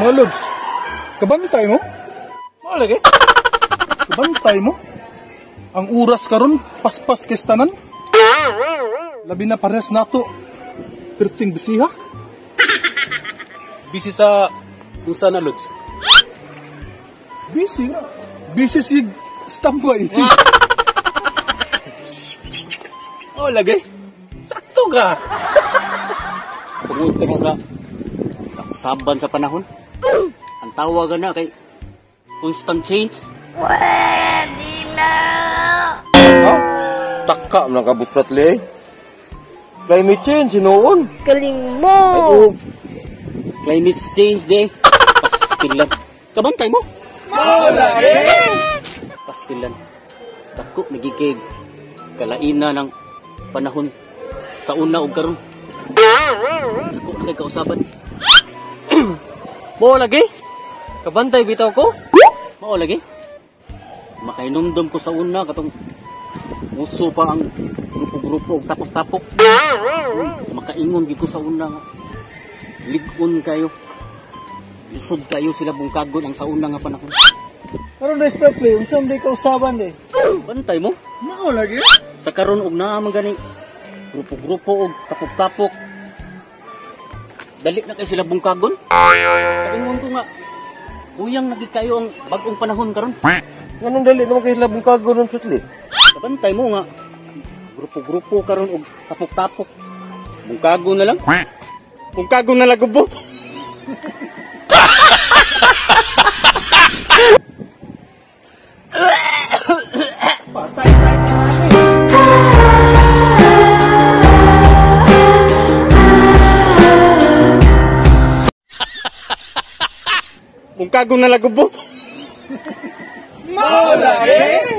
Mga lods, kabantay mo? Mao lagi. Kabantay mo? Ang oras karon paspas kay tanan. Labi na parehas nato. Perting bisiha. Busy sa unsa na, Lods? Busy nga. Busy si standby. Oh, lagi. Sakto ka. Tungod ka na sa saban sa panahon. Ang tawagan na kay constant change. Pwede na! Ha? Taka man ka Bus Pratley. Climate change hinuon. Galing mo! Ay, oh. Climate change de. Pastilan. Kabantay mo? Mao lagi. Pastilan. Dako nagigig kalaina ng panahon sa una ug karon. Dako na kay kausaban. Mao lagi. Kabantay bitaw ko. Mao lagi. Makainumdum ko sa una katong uso pa ang grupo-grupo ug tapok-tapok. Makaingon gid ko sa una nga lig-on kayo. Lisod kayo sila bungkagon ang sa una nga panahon. Karon Rice Play, unsa man kausaban de? Bantay mo? Mao lagi. Sa karon og naa man gani grupo-grupo og tapok-tapok. Dali na kay sila bungkagon. Kaingon ko nga uyang na gid kayo ang bag-ong panahon karon. Nganong dali naman kay labong kago nun, Pratley? Kabantay mo nga grupo-grupo karon og tapok-tapok. Bungkagon na lang. Bungkagon na lang gubo. Bungkagon na lang gubo. Mao lagi.